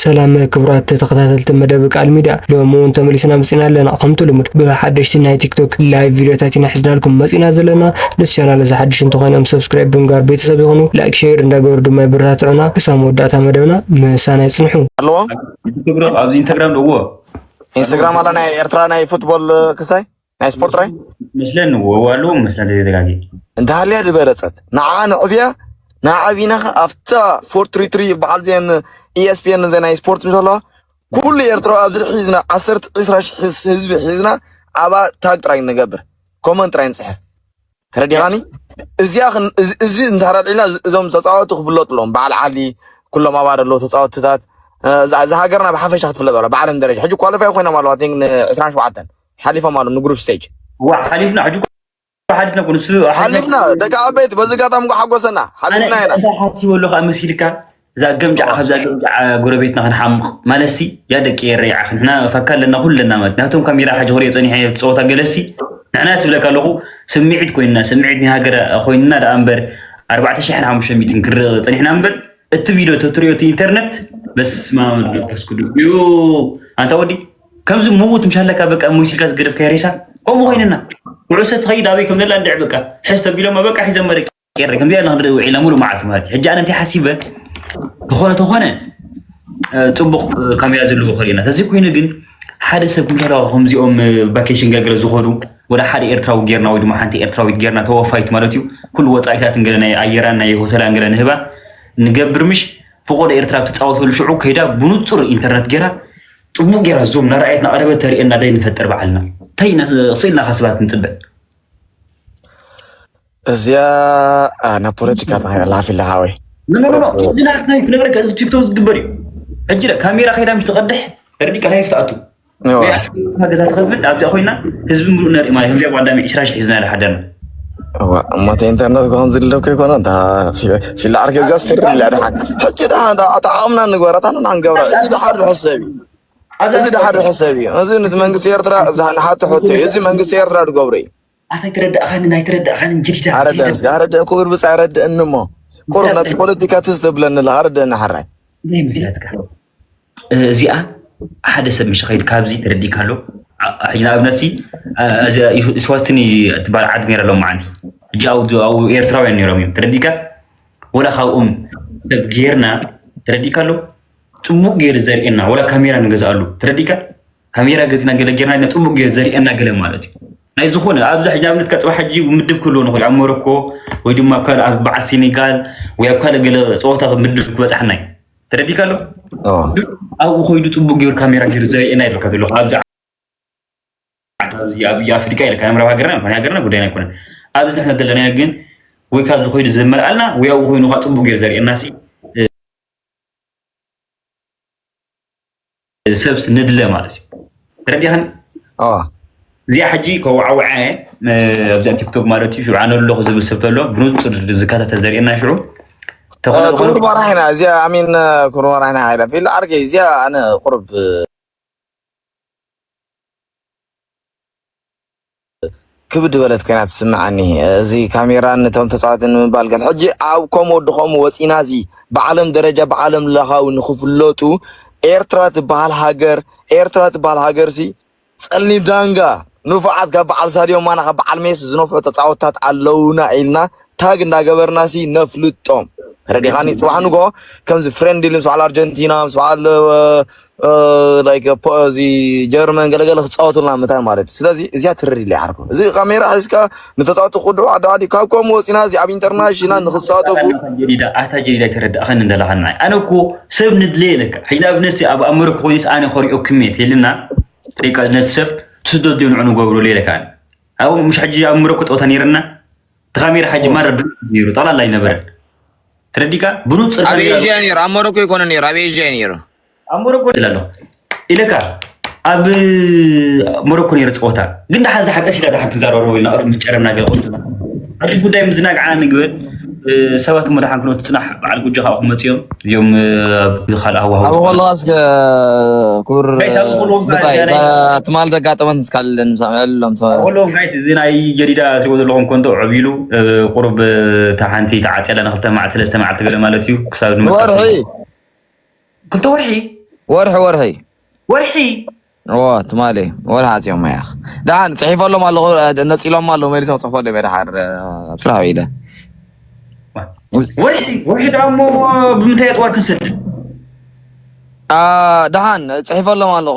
ሰላም ክቡራት ተኸታተልቲ መደብ ቃል ሚድያ፣ ሎሚ እውን ተመሊስና መፂና ኣለና። ከምቲ ልሙድ ብሓደሽቲ ናይ ቲክቶክ ላይቭ ቪድዮታት ኢና ሒዝናልኩም መፂና ዘለና። ንስ ቻናል እዚ ሓድሽ እንተኾይኖም ሰብስክራይብ ብምግባር ቤተሰብ ይኹኑ። ላይክ ሼር እንዳገበሩ ድማ ይበረታትዑና። ክሳብ መወዳእታ መደብና ምሳና ይፅንሑ። ኣለዎ። ትግረ ኣብዚ ኢንስታግራም ደዎ ኢንስታግራም ኣላ ናይ ኤርትራ ናይ ፉትቦል ክስታይ ናይ ስፖርት ራይ መስለን ኣለዎም መስለን ተዘጋጊ እንተሃልያ ዝበለጸት ንዓ ንዕብያ ንዓቢና ኣብታ ፎር ትሪ ትሪ በዓል ዜን ኢኤስፒኤን ዘ ናይ ስፖርት ምስ ኣለዋ ኩሉ ኤርትራዊ ኣብዚ ሒዝና ዓሰርተ ዕስራ ሽሕ ህዝቢ ሒዝና ኣባ ታግ ጥራይ ንገብር ኮመንት ጥራይ ንጽሕፍ ተረዲኻኒ እዚኣ እዚ እንተረድዒና እዞም ተፃወቱ ክፍለጡ ኣለዎም በዓል ዓሊ ኩሎም ኣባ ደለዉ ተፃወትታት እዛ ሃገርና ብሓፈሻ ክትፍለጥ ኣለ ብዓለም ደረጃ ሕጂ ኳሊፋይ ኮይኖም ኣለዋ ን ዕስራን ሸውዓተን ሓሊፎም ኣለዉ ንግሩፕ ስቴጅ ዋ ሓሊፍና ሕጂ እኮ ሓሊፍና እኮ ንሱ ሓሊፍና ደቂ ዓበይቲ በዚ ጋጣሚ እኮ ሓጎሰና ሓሊፍና ኢና እንታይ ሓሲበ ኣለኹ ኣብ መሲልካ እዛ ገምጃዕ ካብዛ ገምጃዕ ጎረቤትና ክንሓምቕ ማለትሲ ያ ደቂ ኤረይ ዓኽ ንሕና ፈካ ኣለና ኩሉ ኣለና ማለት ናቶም ካሜራ ሓጂ ክሪኦ ጸኒሐ ጸወታ ገለሲ ንሕና ስብለካ ኣለኹ ስምዒት ኮይንና ስምዒት ናይ ሃገር ኮይንና ደኣ እምበር ኣርባዕተ ሽሕን ሓሙሽተ ሚእትን ክንርኢ ጸኒሕና እምበር እቲ ቪድዮ ተትሪኦ እቲ ኢንተርነት በስመ ኣብ ወወልድ ወመንፈስ ቅዱስ እዩ ኣንታ ወዲ ከምዚ ምዉት ምሻለካ በቃ ሞይሲልካ ዝገደፍካዮ ሬሳ ከምኡ ኮይንና ኩዕሶ ትኸይድ ኣበይ ከም ዘላ እንድዕ በቃ ሕዝ ተቢሎማ በቃ ሒዞማ ደቂ ኤረይ ከምዚኣ ኢና ክንርኢ ውዒልና ሙሉእ መዓልቲ ማለት እዩ ሕጂ ኣነ እንታይ ሓሲበ ተኾነ ተኾነ ጽቡቕ ካሜራ ዘለዎ ኸሪእና ተዘይ ኮይኑ ግን ሓደ ሰብ ክንከላ ከምዚኦም ቫኬሽን ገለገለ ዝኾኑ ወደ ሓደ ኤርትራዊ ጌርና ወይ ድማ ሓንቲ ኤርትራዊት ጌርና ተወፋይት ማለት እዩ ኩሉ ወፃኢታት ንገለ ናይ ኣየራን ናይ ሆተላን ገለ ንህባ ንገብር ምሽ ፈቆዶ ኤርትራ ትፃወተሉ ሽዑ ከይዳ ብንፁር ኢንተርነት ጌራ ፅቡቅ ጌራ ዞም ናርኣየት ናቀረበት ተርእየና ዳይ ንፈጥር በዓልና እንታይ ኢና ስኢልና ካብ ሰባት ንፅበ እዚኣ ናብ ፖለቲካ ተኸይዳ ላፊ ኣለካ ወይ ኖኖኖ እዚ ናትና ክነግረካ እዚ ቲክቶክ ዝግበር እዩ ሕጂ ካሜራ ከይዳ ምስ ትቀድሕ ረዲካ ላይፍ ትኣቱ ገዛ ትኸፍት ኣብዚኣ ኮይና ህዝቢ ምሉእ ነርኢ ማለት ከምዚኣ ጓዳሚ ዕስራ ሽሕ ሒዝና ኢለ ሓደርና እዋ እሞተ ኢንተርነት ክኾን ዝልደብ ከይኮነ እንታ ፊላ ዓርኪ እዚኣ ስትር ኢላ ድሓን ሕጂ ድሓን ኣጣዓቕምና ንግበራ እታ ንና ንገብራ እዚ ድሓር ድሕሰብ እዩ እዚ ድሓር ድሕሰብ እዩ እዚ ንቲ መንግስቲ ኤርትራ ንሓቲ ሕቶ እዩ እዚ መንግስቲ ኤርትራ ድገብሮ እዩ ኣታ ኣይተረዳእኻንን ኣይተረዳእኻንን ጅዲዳ ኣረደንስ ኣረደ ክቡር ብፃ ኣረደእኒ እሞ ቁሩብ ነቲ ፖለቲካ ትዝ ተብለኒ ኣለኻ ኣረደእኒ ሓራይ እንታይ መስላትካ እዚኣ ሓደ ሰብ ምሽ ኸይድ ካብዚ ተረዲካ ኣሎ ሕጂ ንኣብነት ሲ ስዋስትኒ ትባል ዓዲ ነይራ ሎም መዓንቲ ሕጂ ኣብኡ ኤርትራውያን ነይሮም እዮም ተረዲካ ወላ ካብኦም ሰብ ጌርና ተረዲካ ኣሎ ፅቡቅ ገይሩ ዘርእየና ወላ ካሜራ ንገዝኣሉ ተረዲካ ካሜራ ገዚና ገለ ጌርና ኢና ፅቡቅ ገይሩ ዘርእየና ገለ ማለት እዩ ናይ ዝኾነ ኣብዚ ሕጂ ኣብነት ከፅባ ሕጂ ምድብ ክህልዎ ንኽእል ኣብ ሞሮኮ ወይ ድማ ኣብ ካልእ ኣብ በዓል ሴኔጋል ወይ ኣብ ካልእ ገለ ፀወታ ምድብ ክበፅሓና እዩ ተረዲካ ኣሎ ኣብኡ ኮይዱ ፅቡቅ ገይሩ ካሜራ ገይሩ ዘርእየና ይብልካ ዘለኹ ኣብዚ ኣብዚ ኣብ ኣፍሪካ ኢለ ካብ ምዕራብ ሃገርና ይኮነ ሃገርና ጉዳይና ኣይኮነን ኣብዚ ንሕና ዘለናዮ ግን ወይ ካብዚ ኮይዱ ዘመልኣልና ወይ ኣብኡ ኮይኑ ካ ፅቡቅ ገይሩ ዘርእየና ሲ ሰብስ ንድለ ማለት እዩ ተረዲኻኒ እዚኣ ሕጂ ከዋዕውዐ ኣብዚኣ ቲክቶክ ማለት እዩ ሽዑ ኣነ ኣለኹ ዝብል ሰብ ተሎ ብንፁር ዝከታተል ዘርእየና ሽዑ ክቡር መራሒና እዚኣ ኣሚን ክቡር መራሒና ሓይዳ ፊል ዓርከይ እዚኣ ኣነ ቁሩብ ክብድ በለት ኮይና ትስምዓኒ እዚ ካሜራ ነቶም ተፃወቲ ንምባል ግን ሕጂ ኣብ ከም ወዲ ከምኡ ወፂና እዚ ብዓለም ደረጃ ብዓለም ለኻዊ ንክፍለጡ ኤርትራ ትበሃል ሃገር ኤርትራ ትበሃል ሃገር ሲ ጸሊም ዳንጋ ንፉዓት ካብ በዓል ሳድዮ ማና ካብ በዓል ሜሲ ዝነፍዑ ተፃወትታት ኣለውና ኢልና ታግ እንዳገበርና ሲ ነፍልጦም ተረዲኻኒ ፅባሕ ንጎ ከምዚ ፍሬንድሊ ምስ በዓል ኣርጀንቲና ምስ በዓል እዚ ጀርመን ገለገለ ክፃወቱልና ምታይ ማለት እዩ ስለዚ እዚኣ ትርር ኢለ ይዓርኩ እዚ ካሜራ ሒዝካ ንተፃወቲ ክድዑ ዓዲ ዓዲ ካብ ከምኡ ወፂና እዚ ኣብ ኢንተርናሽናል ንክሳተፉ ኣታ ጀዲዳ ኣይተረዳእኸኒ እንደለኻ ንዓይ ኣነ እኮ ሰብ ንድለየ ኢለካ ሕጂ ንኣብነት ኣብ ኣመሪካ ኮይኑስ ኣነ ከሪኦ ክሜት የልና ደቂ ነቲ ሰብ ትስደዱ ንዑ ንገብረሉ ኢለካ ኣነ ኣብኡ ምሽ ሕጂ ኣብ መረኮ ፀወታ ነይርና እቲ ካሜራ ሕጂ ማረር ነይሩ ጠቕላላ ኣይነበረን ተረዲካ ብንፁር ኣብ ኤዥያ ነይሩ ኣብ መረኮ ይኮነ ነይሩ ኣብ ኤዥያ ነይሩ ኣብ መረኮ ኣለኹ ኢለካ ኣብ ሞሮኮ ነይሩ ፀወታ ግን ደሓን ዝሓቀስ ኢላ ደሓን ክንዛረበ ኢልና ቅድሚ ጨረምና ገለ ቆልትና ኣብዚ ጉዳይ ምዝናግዓ ንግበር ሰባት እሞ ደሓን ክነቱ ፅናሕ በዓል ጉጆ ከዓ ክመፅኦም እዚኦም ካልእ ሃዋሃው ኣብ ዝኾነ ከለኻ እስከ ክቡር ጋይስ፣ ኣብ ዝኾነ ብፃይ ጋር እዛ ትማል ዘጋጠመት ንስካለን ምሳዕሎም ሰብ ኩሎም ጋይስ እዚ ናይ ጀዲዳ ትሪእዎ ዘለኹም ኮንቶ ዕብ ኢሉ ቁሩብ እታ ሓንቲ ተዓፅያ ንክልተ መዓልቲ ሰለስተ መዓልቲ ገለ ማለት እዩ ክሳብ ንመርካቶ ወርሒ ክልተ ወርሒ ወርሒ ወርሒ ወርሒ ዎ ትማሊ ወርሒ ኣፅዮም ያኽ ደሓን ፅሒፈሎም ኣለኹ። ነፂሎም ኣለዉ መሊሶም ፅሕፎ ደ ድሓር ኣብ ስራሕ ኢለ ወርሒ ወርሒ ደሞ ብምንታይ ኣፅዋር ክንሰድድ ደሓን ፅሒፈሎም ኣለኹ።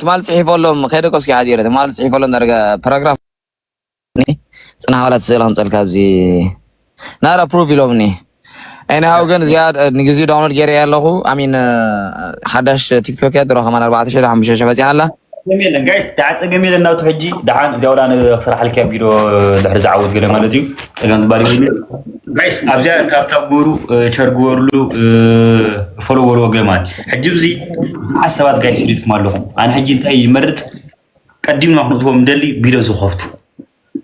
ትማሊ ፅሒፈሎም ከይደ ቆስኪ ሓዲረ ትማሊ ፅሒፈሎም ዳርጋ ፓራግራፍ ጽናሕ ዋላ ትስእላ ከምፀልካ ኣብዚ ናራ ፕሩፍ ኢሎምኒ። ኣይንሃው ግን እዚኣ ንግዜኡ ዳውንሎድ ገይረ ኣለኹ። ኣሚን ሓዳሽ ቲክቶክ እያ ድሮ ከማን ኣርባዕተ ሺሕ ሓሙሽተ ሺሕ በፂሓ ኣላ። ጸገም የለን ጋይስ፣ ደዓ ጸገም የለን። ናቱ ሕጂ ደሓን እዚኣ ውላ ንክስራሓልኪ ኣብ ቪድዮ ድሕሪ ዝዓወት ገለ ማለት እዩ። ጸገም ዝበሃል የለን ጋይስ። ኣብዚኣ ታብታብ ግበሩ፣ ሸር ግበርሉ፣ ፎሎ በልዎ ገለ ማለት እዩ። ሕጂ ብዚ ብዙሓት ሰባት ጋይስ ሪኢትኩም ኣለኹም። ኣነ ሕጂ እንታይ ይመርጽ ቀዲምና ክንእትዎም ንደሊ ቪድዮ ዝኸፍቱ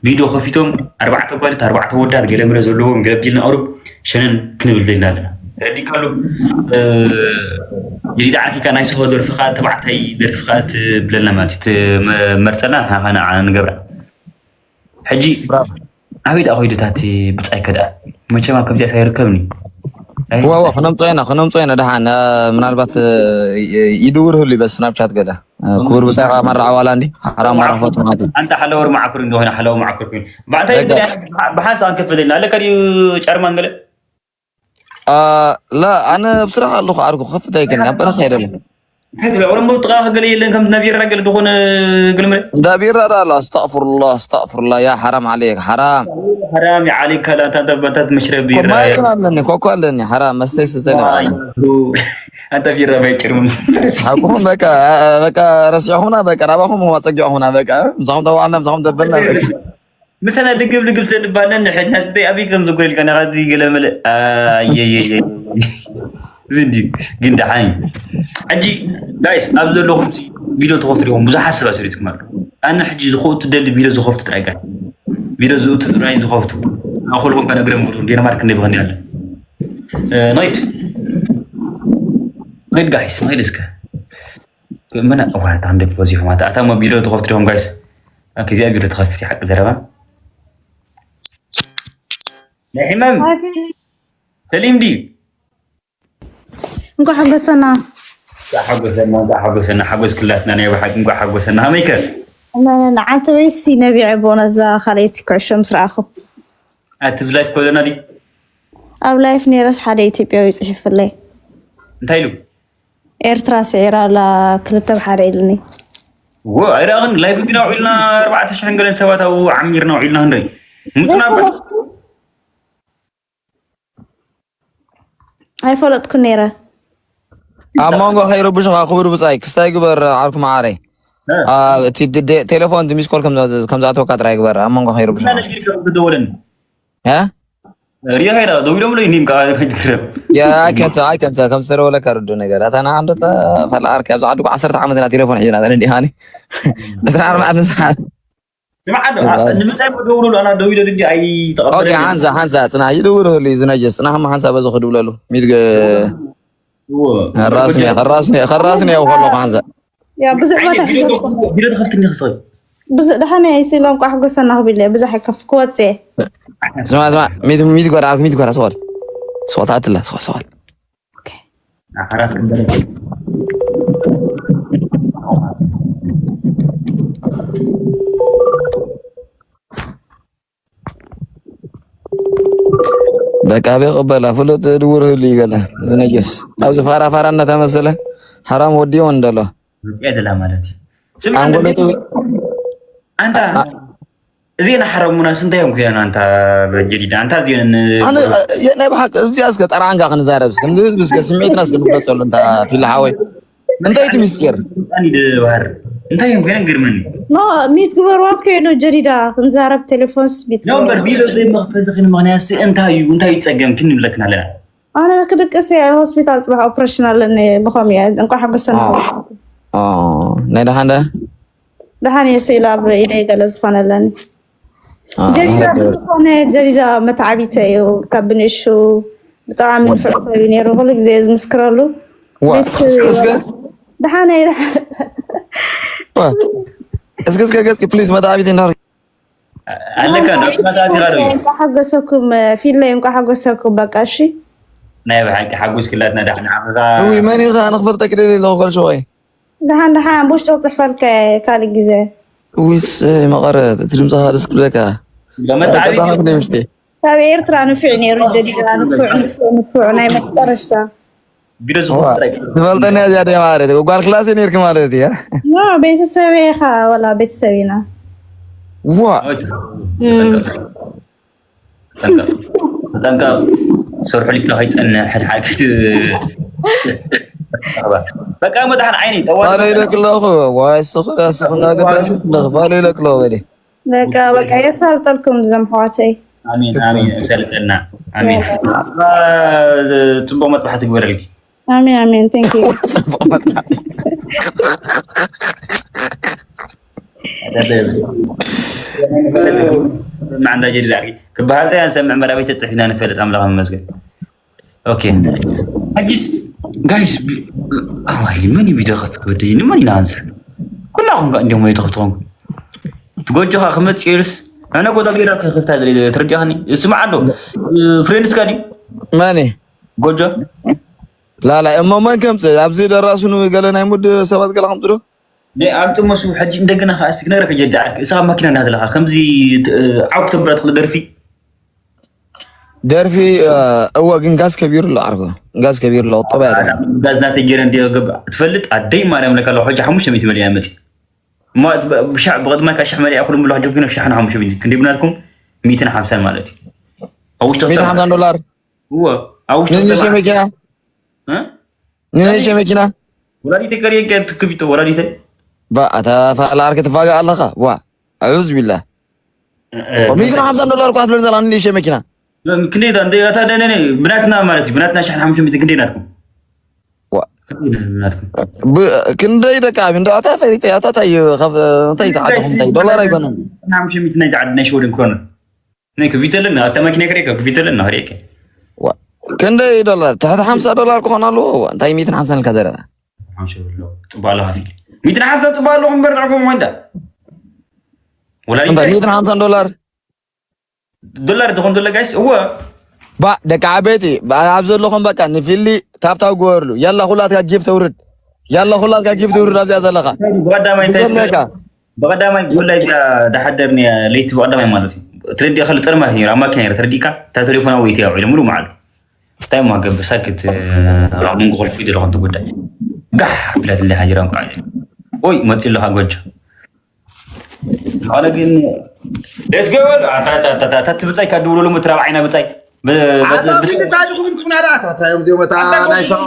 ቪድዮ ከፊቶም ኣርባዕተ ጓልት ኣርባዕተ ወዳት ገለ ምለ ዘለዎም ገለ ቢልና ቁሩብ ሸነን ክንብል ደሊና ኣለና። ረዲካሉ ጀዲዳ ዓርኪካ ናይ ስሆ ደርፍኻ ተባዕታይ ደርፍኻ ትብለና ማለት እዩ። ትመርፀና ንሓኻና ንገብራ። ሕጂ ኣበይ ደኣ ኮይዱታት ብፃይ ከደኣ መቸም ኣብ ከምዚኣ ሳይርከብኒ ዋ ዋ ክነምፅኦ ኢና ክነምፅኦ ኢና ደሓን ምናልባት ይድውር ህሉ በስ ስናፕቻት ገለ ክቡር ብጻይ ከዓ መራዓ ዋላ እንዲ ሓራም ዋላ ፈቱ ማለት እዩ። ኣንታ ሓለወር መዓኩር እንደሆነ ሓለወ መዓኩር ኮይኑ ባዕታይ በቃ። ብሓንሳ ክንከፍት ኣለና ኣለካ ድዩ ጨርማን ገለ አ፣ ላ ኣነ ብስራሕ ኣለኹ ዓርኩ ክኸፍት ኣይክእልን ኣብ በረኻ የደለ እንታይ ትብላ ወረሞ ጥቃ ገለ የለን ከም ናቢራ ገለ ዝኾነ ግልመ እንዳ ቢራ ዳ ኣሎ ኣስተቕፍሩላ ኣስተቕፍሩላ ያ ሓራም ዓለይክ ሓራም ሓራም ዓለይካ ላታ ተበታት መሽረብ ቢራ ኮማ ግን ኣለኒ ኮኮ ኣለኒ ሓራም መስተይ ስተለ ባዕላ ኣንተ ቢራ ባይጭርም ሓቁኹም በቃ በቃ ረሲዕኹና በቃ ናባኹም ኹም ኣፀጊዕኹና በቃ ምሳኹም ተዋዕልና ምሳኹም ደበልና በቃ ምሳና ድግብ ልግብ ስለንባለን ንሕድና ስተይ ኣበይ ከም ዝጎል ከና ዚ ገለ መለ ኣየየየ እዚ እንዲ ግን ደሓን ሕጂ ጋይስ ኣብ ዘለኹም ቪድዮ ተኸፍቱ ዲኹም ብዙሓት ሰባት ሰሪትኩም ኣሎ ኣነ ሕጂ ዝኸፍቱ ደሊ ቪድዮ ዝኸፍቱ ጥራይ ጋር ቪድዮ ዝእቱ ጥራይ ዝኸፍቱ ኣኹልኩም ከነግረ ምሩ ዴንማርክ እንደ ብኸንዲ ኣለ ናይት ናይት ጋይስ ናይት እስከ መና ዋታ እንደ ፖዚሽን ማታ ኣታ ሞ ቪድዮ ተኸፍቱ ዲኹም ጋይስ ኦኬ እዚኣ ቪድዮ ተኸፍቲ ሓቂ ዘረባ ናይ ሕማም ሰሊም ድዩ እንኳ ሓጎሰና ሓጎሰና ሓጎሰና ሓጎስ ክላትና ናይ ብሓቂ እንኳ ሓጎሰና ከመይከ ንዓንቲ ወይሲ ነቢዐ ብእውነት እዛ ካልኣይቲ ኩዕሾ ምስ ረኣኹ ኣቲ ብላይፍ ኮለና ድዩ ኣብ ላይፍ ነይረስ ሓደ ኢትዮጵያዊ ፅሒፍለይ እንታይ ኢሉ ኤርትራ ስዒራ ኣላ ክልተ ብሓደ ኢሉኒ። ዎ ኣይረኣኽን ላይፍ ግን ኣውዒልና ኣርባዕተ ሽሕን ገለን ሰባት ኣብኡ ዓሚርና ኣውዒልና ክንደይ ምፅና ኣይፈለጥኩ ነይረ። ኣብ መንጎ ከይረብሹኻ ክቡር ብፃይ ክስታይ ግበር ዓርኩ መዓረይ። እቲ ቴሌፎን ሚስኮል ከምዝኣተወካ ጥራይ ግበር ኣብ መንጎ ከይረብሹኻ። ተደወለኒ እ ሪኢኻ ኢና ደዊሎምለይ እኒም ከዓ ከይትግረም ኣይከንተ ኣይከንተ ከም ዝተደወለካ ርዱ ነገር ኣታ ንዓንዶ ፈላኣርኪ ኣብዚ ዓዲ ዓሰርተ ዓመት ኢና ቴሌፎን ሒዝና ተነዲኻኒ ዕስራን ኣርባዕተን ሰዓት ስምዓ ኣሎ ንምንታይ ደውሉ ኣና ደዊለ ድዲ ኣይተቐበለ ሓንሳ ሓንሳ ፅና ይደውልሉ እዩ ዝነጀስ ፅና ከማ ሓንሳ በዚ ክድውለሉ ሚት ከራስኒ ከራስኒ ያው ከለኹ ሓንሳ ያ ብዙሕ ቦታ ሒዘ ቢሮ ተኸፍትኒ ክስኸይ ብዙሕ ደሓን እየ ኢለ እንቋዕ ሕጎሰና ክብል እየ ብዙሕ ኣይከፍ ክወፅእ እየ ስማ ስማ ሚት ሚት ጓዳ ዓርኩ ሚት ጓዳ ስቆል ስቆል ኣትላ ስቆል ስቆል ኦኬ ዓራት ክንበረ በቃ ቤ ቅበላ ፍሉጥ ድውር ህሉ ይገለ ዝነጀስ ኣብዚ ፋራ ፋራ እናተመሰለ ሓራም ወዲዮ እንደሎ መፅያ ደላ ማለት እዩ ኣንጎለቱ ኣንታ እዚአን ሓረሙናስ እንታይ እዮም ኩያን ኣንታ ጀዲዳ ኣንታ እዚአን ኣነ ናይ ብሓቂ እዚኣ እስከ ጠራዓንጋ ክንዛረብ እስከ ንዝህዝቢ እስከ ስምዒትና እስከ ንግለፀሉ እንታ ፊላ ሓወይ እንታይ እቲ ሚስጢር ባህር እንታይ እዮም ኩያን ግርመኒ ኖ ሚት ግበርዋ ከይኑ ጀዲዳ ክንዛረብ ቴሌፎንስ ሚት ኖ እምበር ቢሎ ዘይመኽፈዚ ክንምኽንያት እንታይ እዩ እንታይ እዩ ፀገም ክንብለክን ኣለና ኣነ ክድቅስ እየ ሆስፒታል ፅባሕ ኦፕሬሽን ኣለኒ ብኸም እየ እንቋዕ ሓጎሰና ናይ ደሓን ደ ደሓን እየ ስኢላ ኣብ ኢደይ ገለ ዝኾነ ኣለኒ ጀዲዳ ዝኾነ ጀዲዳ መተዓቢተ እዩ ካብ ብንእሹ ብጣዕሚ ንፍዕ ሰብ እዩ ነይሩ ኩሉ ግዜ ዝምስክረሉ ደሓን እየ እስኪ እስከ ገጽኪ ፕሊዝ መተዓቢት እንዳር ኣለካ ዳስማታ ዚራ ዶ እንኳ ሓጎሰኩም ፊለይ እንኳ ሓጎሰኩም በቃ እሺ ናይ ብሓቂ ሓጎስ ክላትና ዳሕ ንዓኻ እዊ መን ኢኻ ንክፈልጠ ክደል ኣለኹ ጓል ሸወይ ደሓን ደሓን ብውሽጢ ክፅሕፈልካ ካልእ ግዜ እዊስ መቐረ እቲ ድምፅኻ ደስ ክብለካ ለመጣ ቀፃና ክደ ምሽቲ ካብ ኤርትራ ንፍዕ ነይሩ ጀዲዳ ንፍዕ ንፍዕ ንፍዕ ናይ መጨረሽታ ቢሮ ዝኾነ ጥራይ ትፈልጠኒ እዚኣ ደ ማለት እዩ ጓል ክላሴ ነርክ ማለት እዩ ኖ ቤተሰብ ኢኻ ወላ ቤተሰብ ኢና ዋ ጠንቀቕ ሰርሑ ሊፍታ ከይፀንሕ ሕድሓድ በቃ መድሓን ዓይኒ ጠዋ ፋሎ ኢለክ ኣለኹ ዋይ ስኹ ስኹ እናገዳሲ ኣለኹ ፋሎ ኢለክ ኣለኹ በለ በቃ በቃ የሳልጠልኩም ዘም ኣሕዋተይ ኣሜን ኣሜን እሰልጠልና ኣሜን ጽቡቅ መጥባሕቲ ትግበረልኪ ኣሜን ኣሜን thank you ማዕንዳ ጀዲድ ዓርኪ ክበሃል እንታይ ኣንሰምዕ መራቤት ተጥሒና ንፈልጥ ኣምላኽ መመስገን ኦኬ ሓጂስ ጋይስ ኣዋይ መን እዩ ቪድዮ ከፍት ወደይ ንመን ኢና ኣንስር ኩላኹም ከ እንዲዮም ወይ ተኸፍትኹም ትጎጆኻ ክመጽእ ኢሉስ ኣነ ጎዳ ገይራ ከፍታ ትርዲኣኒ ስማዕ ኣሎ ፍሬንድስካ ድዩ ማኒ ጎጆ ላላ እሞ መን ከምፅእ ኣብዚ ደራሱ ገለ ናይ ሙድ ሰባት ገለ ከምፅእ ዶ ናይ ኣምፅእ መሱ ሕጂ እንደገና ከዓ እስቲ ክነግረካ ጀዲ ዓርኪ እሳ ማኪና እናሃለካ ከምዚ ዓው ክተብላ ትኽእል ደርፊ ደርፊ እወ ግን ጋዝ ከቢሩ ኣሎ ዓርኮ ጋዝ ከቢሩ ኣሎ ቁጠባ እያ ጋዝ ናተይ ገይረ እንዲ ገብር ትፈልጥ ኣደይ ማርያም ለካ ኣለኩ ሕጂ ሓሙሽተ ሚእቲ መሊኣ መፂ እሞ ብሻዕ ብቅድማይ ካብ ሽሕ መሊኣ ኩሉ ምሎ ሕጂ ኪኖ ሽሕን ሓሙሽተ ሚእቲ ክንደይ ብናትኩም ሚእትን ሓምሳን ማለት እዩ ኣብ ውሽጢ ሚእትን ሓምሳን ዶላር እወ ኣብ ውሽጢ ንንእሽተይ መኪና ንንእሽተይ መኪና ወላዲተይ ቀሪየን ከ ትክቢቶ ወላዲተይ ባ ኣታ ፋላ ዓርኪ ትፋጋእ ኣለኻ ዋ ኣዑዝ ቢላ ሚእትን ሓምሳን ዶላር እኳ ትብል ዘላ ንንእሽተይ መኪና ክንደይ እታ እንደ እታ ደነ ብናትና ማለት እዩ ብናትና ሽሕን ሓሙሽተ ሚእቲ ክንደይ ናትኩም ዋ። ክንደይ ናትኩም ብ- ክንደይ ደቂ ዓብዩ እንደ ኣታ ፈሊጠ ኣታ እንታይ እዩ ካብ እንታይ ተዓደኹም እንታይ ዶላር ኣይኮነን ሓሙሽተ ሚእቲ ናይ ዓዲ ናይ ሽወደን ክሮነር ናይ ክቢተለና ኣብታ መኪና ክሬካ ክቢተለና ክሬካ ዋ። ክንደይ ዶላር ትሕቲ ሓምሳ ዶላር ክኾን ኣለዎ ዋ፣ እንታይ ሚእትን ሓምሳን ኢልካ ዘረባ ጽባሎ ሃፊል ሚእትን ሓምሳ ጽባሎ እምበር ንዕኩም ወንዳ ወላዲት እንታይ ሚእትን ሓምሳን ዶላር ዶላር ትኾን ዘሎ ጋይስ እወ ባ ደቂ ዓበይቲ ባ- ኣብ ዘለኹም በቃ ንፊሊ ታብታብ ግበርሉ ያላ ኩላትካ ጊፍት ተውርድ ያላ ኩላትካ ጊፍት ተውርድ ኣብዚኣ ዘለኻ ብቐዳማይ እንታይ ዘለካ ብቐዳማይ ጉላይ ዳሓደር ለይቲ ብቐዳማይ ማለት እዩ ትረዲእ ከለ ጥርማት ነይሩ ኣብ ማኪና ነይረ ተረዲእካ እታ ቴሌፎና ወይ ትያ ውዒለ ሙሉ መዓልቲ እንታይ ማ ገብር ሳክት ኣብ መንጎ ክልኩ ይደለኹ እንተ ጉዳይ ጋሕ ብላትለይ ሓጅራ እንኳ ኦይ መፂ ኣለኻ ጎጆ ዝኾነ ግን ደስ ገበል ኣታ ብፃይ ካብ ድውለሉ ምትራብ ዓይና ብፃይ ኣታ ግን ታሪኹ ኢልኩም ናዳ ኣታ እዮም ዚኦም እታ ናይ ሰው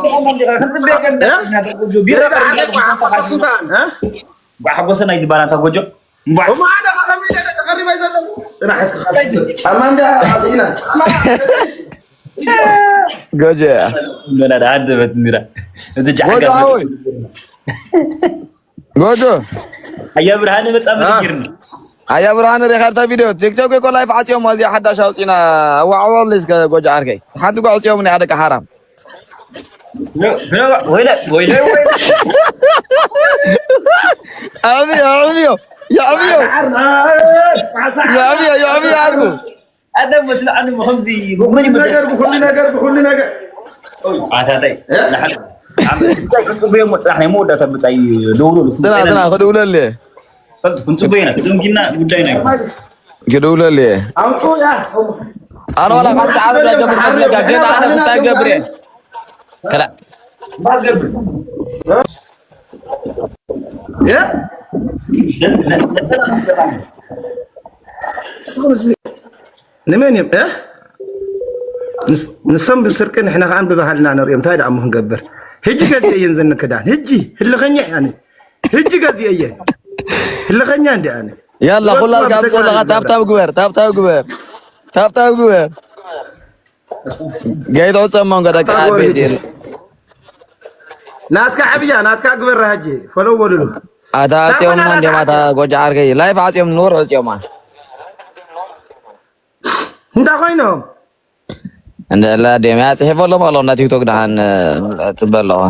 ሓጎሰና ይትባል ኣንታ ጎጆ እምቧዕ እሞ ኣነ ከ ከመይ ኢለ ተቐሪበ ዘለኹ ፅና ሕዝካ ጫማ እንዳ ኣስኢና ጫማ ጎጆ እያ ገና ደሃደበት እንዲራ እዚ ጎጆ ጃሕጋ ሓወይ ጎጆ ኣያ ብርሃነ መጻ ምንጊርኒ ኣያ ብርሃነ ሪኻርታ ቪድዮ ቲክቶክ እኮ ላይፍ ዓፅዮም እዚኣ ሓዳሽ ኣውፂና ኣዋዕወሉ እስከ ጎጆ ዓርከይ ሓንቲ ጓ ኣውፅዮም ናይ ደቂ ሓራም ወይለ ወይለ ኣዕብዮ ኣዕብዮ የዕብዮ የዕብዮ የዕብዮ ኣርጉ ኣደ መስልዓኒ ከምዚ ብኹሉ ነገር ብኹሉ ነገር ብኹሉ ነገር ኣታታይ ክፅበዮ ሞ ፅራሕ ናይ መወዳእታ ብፃይ ደውሉ ዝና ዝና ክድውለል ክንፅበዮ ኢና ተደንጊና ጉዳይና እዩ ክድውለል ኣውፁ ያ ኣነ ዋላ ካብ ሰዓት ዳገብር መስለካ ግን ኣነ ክስታይ ገብር እየ ከላ ያ ንመን እዮም ንሶም ብስርቂ ንሕና ከዓን ብባህልና ንሪኦም እንታይ ደኣ ክንገብር ህጂ ገዚአ እየን ዘንክዳን ህጂ ህልኸኛ እያ ህጂ ገዚአ እየን ህልኸኛ እንዲ ኣነ ያላ ኩላትካ ኣብ ዘለኻ ታብታብ ግበር ታብታብ ግበር ታብታብ ግበር ገይትዑ ፀመንጎ ደቂ ዓበይቲ ናትካ ዓብያ ናትካ ግበራ ሕጂ ፈለው በሉሉ ኣታ ኣፅዮምና እንዲም ኣታ ጎጃ ዓርከይ ላይፍ ኣፅዮም ንወር ኣፅዮማ እንታይ ኮይኖም እንደላ ዲም እያ ፅሒፎ ኣሎም ኣሎ እንዳ ቲክቶክ ደሓን ፅበ ኣለኹ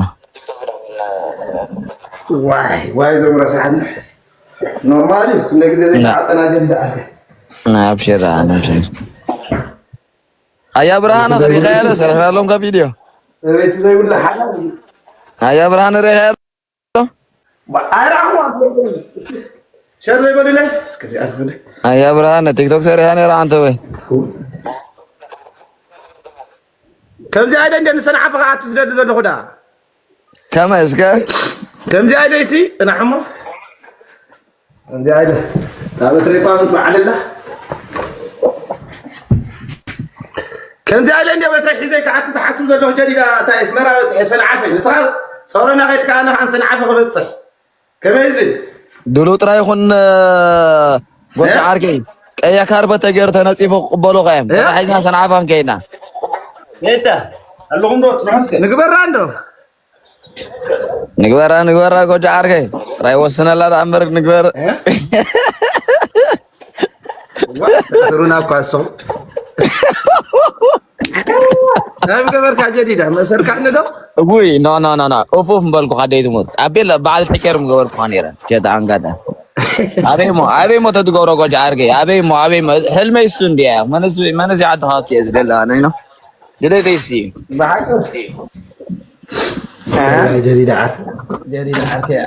ዋይ ዋይ ዞም ረሳሓኒ ኖርማል እዩ ክንደ ግዜ ዘይተዓጠና ጀንዳ ኣተ ናይ ኣብሽር ኣያ ብርሃነ ክሪካ ያለ ሰረሕናሎም ካብ ቪድዮ ቤት ዘይብሉ ሓላል። ኣያ ብርሃን ርኢኻ ዶ? ኣይረኣኹዋ። ሸር ዘይበሉለይ እስከ እዚኣ ትበለ። ኣያ ብርሃን ቲክቶክ ሰሪሓ ነይራ ኣንተ ወይ? ከምዚ ኣይደ እንደ ንሰንዓፈ ከዓ ትዝደሊ ዘለኹ ዳ። ከመይ እስከ? ከምዚ ኣይደ ሲ ጽናሕ እሞ። ከምዚ ኣይደ። ዳበት ሬኳ ምት በዓለላ። ከምዚ ኣይደ እንደ በትረ ሒዘ ከዓ ትዝሓስብ ዘለኹ ጀዲዳ እንታይ ኣስመራ በጽሐ ሰንዓፈ። ንስኻ ጾሮና ከይድካ ኣነ ከዓ ሰንዓፈ ክበጽሕ። ከመይ እዚ? ድሉ ጥራይ ይኹን፣ እ፣ ጎርዲ እ? ዓርከይ። ቀያ ካርበት ተገይሩ ተነጺፉ ክቕበሉኻ እዮም። እ? ተታሒዝና ሰንዓፈ ክንከይድና። የታ ኣለኹም ዶ? ጽንሑ እስከ። ንግበራ እንዶ። ንግበራ፣ ንግበራ ጎጆ ዓርከይ። ጥራይ ወስነላ ደኣ እምበር ንግበር። እ? ዋ፣ ተእስሩና እኳ እሶም። እንታይ ምገበርካ ጀዲዳ? መእሰርካኒ ዶ? ውይ፣ ኖ፣ ኖ፣ ኖ፣ ኖ። ኡፍ፣ ኡፍ ምበልኩኻ ደይ ትሙት። ኣቤል በዓል ፒኬር ምገበርኩኻ ነይረ። ኬታ ኣንጋዳ። ኣበይ እሞ፣ ኣበይ እሞ ተትገብሮ ጎጆ ዓርከይ? ኣበይ እሞ፣ ኣበይ እሞ? ሕልመይ እሱ እንድያ። መነስ፣ መነስ ይዓድኻ እኮ እየ ዝደሊ ኣነ፣ ኖ? ድሌተይ እሱ እዩ። ብሓቂ? ኣይ፣ ጀዲዳ ዓር-፣ ጀዲዳ ዓርከይ።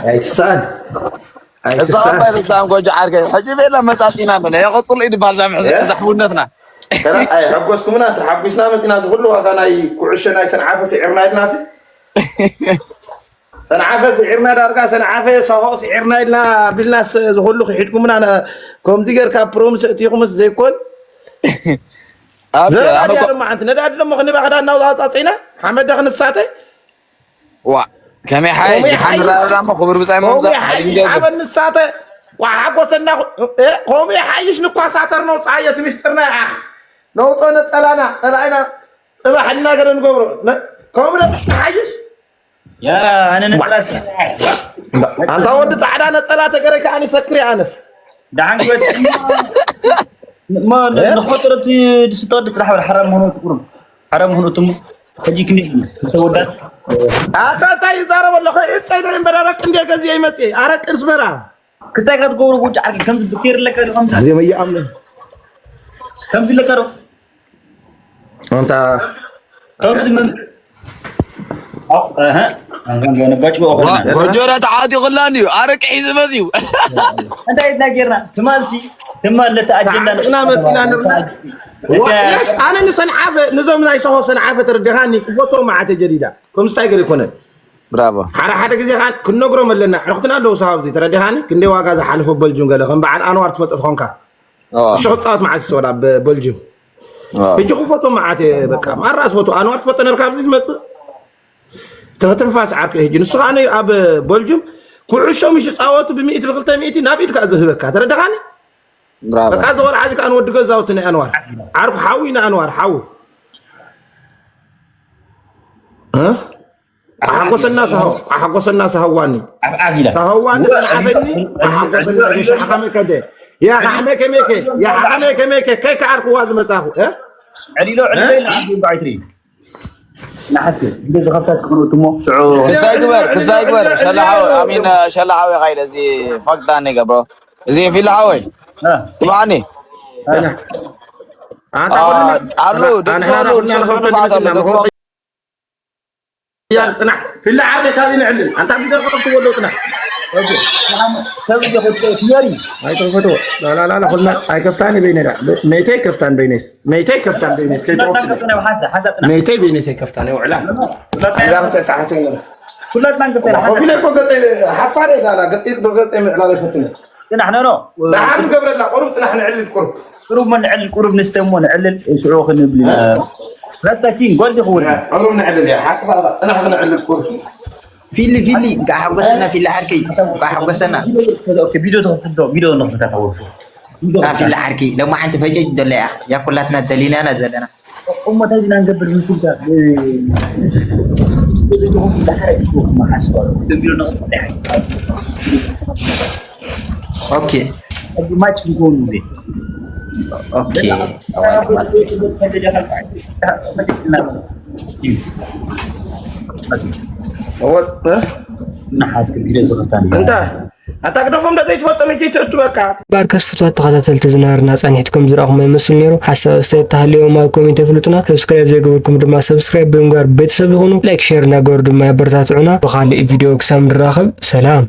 ኣይትስኣን። እዛ ኣይትስኣን። ኣባይ ርእሳን ጎጆ ዓርከይ። ሕጂ ቤላ መጣጢና ኣለና። የቐጽሉ እዩ ድበሃል እዛ ምሕዝ-፣ እ? እዛ ሕውነትና። ተራ-፣ ኣይ፣ ሓጎስኩምና፣ ተሓጒስና መጺና፣ እዚ ኩሉ ዋጋ ናይ ኩዕሾ ናይ ሰንዓፈ ስዒርና ኢልናሲ። ሰንዓፈ ስዒርና፣ ዳርጋ ሰንዓፈ፣ ሰሆ ስዒርና ኢልና ኣቢልናስ፣ እዚ ኩሉ ክሒድኩምና፣ ነ-፣ ከምዚ ጌርካ ፕሮምስ እቲኹምስ ዘይኮን። ኣብ ዘረባ ኣነ ድያ እኮ ድማ ሓንቲ ነዳዲ ደሞ ክንባ ክዳና ኣውፃፂና፣ ሓመድ ዳ ክንሳተ። ዋ፣ ከመይ ሓይሽ? ከመይ ድሓን ሓይሽ? ንራራ እሞ ክቡር ብጻይ ከመይ ምምጻእ ሓይሽ? ሓይሽ ንገብር። ሓበን ንሳተ፣ ቋሓ ሓጎሰና፣ እ፣ ከመይ ሓይሽ ንኳሳተር ነውፅኣዮ፣ እቲ ምስጢርና ይኣኽ። ነውፅኦ ነፀላና፣ ፀላኢና፣ ፅባሕ እናገደ ንገብሮ። ነ-፣ ከምኡ ዶ ሓይሽ? ያራ፣ ኣነ ነፀላ ሲ-፣ ኣንታ ወዲ ጻዕዳ ነፀላ ተገረ ከኣ ንሰክሪ ኣነስ። ደሓን ክበል። እሞ ን-፣ እ? ንኸጥረቲ ድስቶ ወዲ ጥራሕ በል፣ ሓራም ምዃኑ ትቁርብ። ሓራም ምዃኑ እትሙ። ሕጂ ክንደይ እዩ? ክልተ ወዳት? ኣታ እንታይ ይዛረብ ኣለኹ? ዕፀይ ዶ እምበር ኣረቂ እንደ ገዚአ ይመፅእ። ኣረቂ ንስበራ። ክስታይ ካብ ትገብሮ ጉንጭ ዓርኪ ከምዚ ብኬር ኣለካ ዶ ከምዚ? እዚኦም እየኣምኑ። ከምዚ ኣለካ ዶ? ኣንታ ከምዚ መን-፣ ኣው፣ ኣሀ፣ ኣንጋንጋነ ባጭ በኦ ዋ፣ ኮይና። ጎጆ ዳ ተዓጢቑላን እዩ። ኣረቂ ሒዙ መፅዩ። እንታይ ኢልና ጌርና? ትማልሲ፣ ትማል ለተ ኣጀንዳ ተዓጢቕና መፂና ንርና። እተ-፣ ዋ፣ የስ፣ ኣነ ንሰንዓፈ፣ ንዞም ናይ ሰሆ ሰንዓፈ ተረዲኻኒ፣ ክፈትዎም መዓተ ጀዲዳ። ከምዚ እንታይ ገለ ይኮነን። ብራቮ። ሓደ ሓደ ግዜ ኻን ክንነግሮም ኣለና። ኣዕሩኽትና ኣለዉ ሰሃብ እዚ፣ ተረዲኻኒ? ክንደይ ዋጋ ዝሓለፎ በልጁም ገለ፣ ከም በዓል ኣንዋር ትፈልጦ ትኾንካ። ኣዎ። እሺ፣ ክጻወት መዓስ ይሰወዳ ብ-፣ በልጅም። ኣዎ። ሕጂ ክፈቶ መዓት እየ፣ በቃ፣ ማራ ዝፈቶ ኣንዋር ትፈቶ ነርካ ኣብዚ ዝመጽእ። ትኽትንፋስ ዓርከይ፣ ሕጂ ንሱ ኸኣ ነዩ ኣብ በልጅም ኩዕሾ ምሽ ይጻወቱ ብሚእቲ ብክልተ ሚእቲ ናብ ኢድካ ዝህበካ። ተረዳኻኒ? ብራቮ። በቃ፣ እዚ ቆልዓ እዚ ከኣ ንወዲ ገዛውቲ ናይ ኣንዋር። ዓርኩ ሓዊ ናይ ኣንዋር፣ ሓዊ። እ? ኣሓጎሰና ሳሆ-፣ ኣሓጎሰና ሳሆዋኒ። ዓፍዓፍ ኢላ። ሳሆዋኒ ወ-፣ ሰንዓፈኒ፣ ዕሊሎ፣ ኣሓጎሰና ዕሊሎ፣ ሸሻ ሓመ ከደ። ያ ሓመ ከመይከ፣ ያ ሓመ ከመይከ፣ ከይ ከዓርክዋ ዝመጻኹ፣ እ? ዕሊሎ፣ ዕሊሎ እ? ኢላ ዓዲ እምበኣይ ትርኢ። ንሓስብ፣ እንደ ዝኸፍታ ትኽኑ እትሞ፣ ሽዑ ክሳይ ግበር፣ ክሳይ ግበር። ሸላ ሓወይ፣ ኣሚን፣ ሸላ ሓወይ፣ ቃይለ፣ እዚ ፋክታ እኔ ገብሮ። እዚ ፊላ ሓወይ። እ። ስማዕኒ። እ። ኣታ ኣ-፣ ኩልና፣ ኣሉ፣ ኣና-፣ ድምፂ ኣና ኣሉ፣ ኩልና ድምፂ ንኸፍት ንፋት ኣሉ፣ ንመስልና፣ ድምፂ። መኸወ-፣ ያ፣ ጽናሕ። ፊላ ዓርከይ፣ ካብኡ ንዕልል። ኣንታ ቢደር ከፍትዎ ኣለዉ፣ ጽናሕ። ኦኬ። ጽናሕ፣ ሰብ እየ፣ ኮ-፣ ፊየሪ። ኣይትኽፈትዎ። ላ፣ ላ፣ ላ፣ ላ፣ ኩልና ኣይከፍታን በይነ ዳ። መይተይ ከፍታን በይነስ። መይተይ ከፍታን በይነስ። ከይትኸፍትዎ። ጽናሕ፣ ሓንሳ፣ ሓንሳ፣ ጽናሕ። መይተይ በይነስ ኣይከፍታን፣ ይውዕላ። ኩላትና ኣንዳ ሰዓት ይውዕላ። ኩላትና ንከፍታ። ኮፊለ እኮ ገጸይ ሓፋረ ኢላ፣ ላ፣ ገጸይ፣ ገጸይ ምዕላል ኣይፈትነ። ጽናሕ፣ ኖ፣ ኖ። ደሓን ንገብረላ፣ ቁሩብ ጽናሕ ንዕልል፣ ቁሩብ። ቁሩብ እሞ ንዕልል፣ ቁሩብ ንስተ እሞ ንዕልል፣ ሽዑ ክንብል ኢና። እ? ራስታ ኪንግ፣ ጓል ዲኹ ወዲ? ቁሩብ ንዕልል እያ፣ ሓቂ ሳላ፣ ጽናሕ ክንዕልል፣ ቁሩብ። ፊሊ፣ ፊሊ፣ እንቃዕ ሓጎሰና፣ ፊሊ ዓርከይ፣ እንቃዕ ሓጎሰና። ኦኬ፣ ቪድዮ ተኸፍቶ፣ ቪድዮ ንኽፍታ ታወርፉ። ቪድዮ አ፣ ፊሊ ዓርከይ፣ ሎማዓንቲ ፈጀጅ ደለያ፣ ያ ኩላትና ደሊናና ዘለና። እሞ እንታይ ኢና ንገብር ዝመስልካ? እ፣ ዳሕራይ ክሓስብ ኣለዎ። ደንቢሩ ነቕጣ። ኦኬ። ሕጂ ማች ክኸውን ጊዜ። ኦኬ። ኣዋይ፣ ኣዋይ። ወጥ-፣ እ? ንሓስብ ግዜ ዝኸፍታኒ። እንታይ? ኣታ ግደፎም፣ ደዘይትፈልጦም እጅ ትእቱ በቃ። ባርከስ ፍትዋት ተኸታተልቲ ዝነበርና ጸኒሕትኩም ዝረኣኹም ይመስል ነይሩ። ሓሳብ ኣስተያየት ተሃልዮም ኣብ ኮሜንት የፍልጡና። ሰብስክራይብ ዘይገበርኩም ድማ ሰብስክራይብ ብምግባር ቤተሰብ ይኹኑ። ላይክ ሼር እናገበሩ ድማ ያበረታትዑና። ብኻልእ ቪድዮ ክሳብ ንራኸብ ሰላም።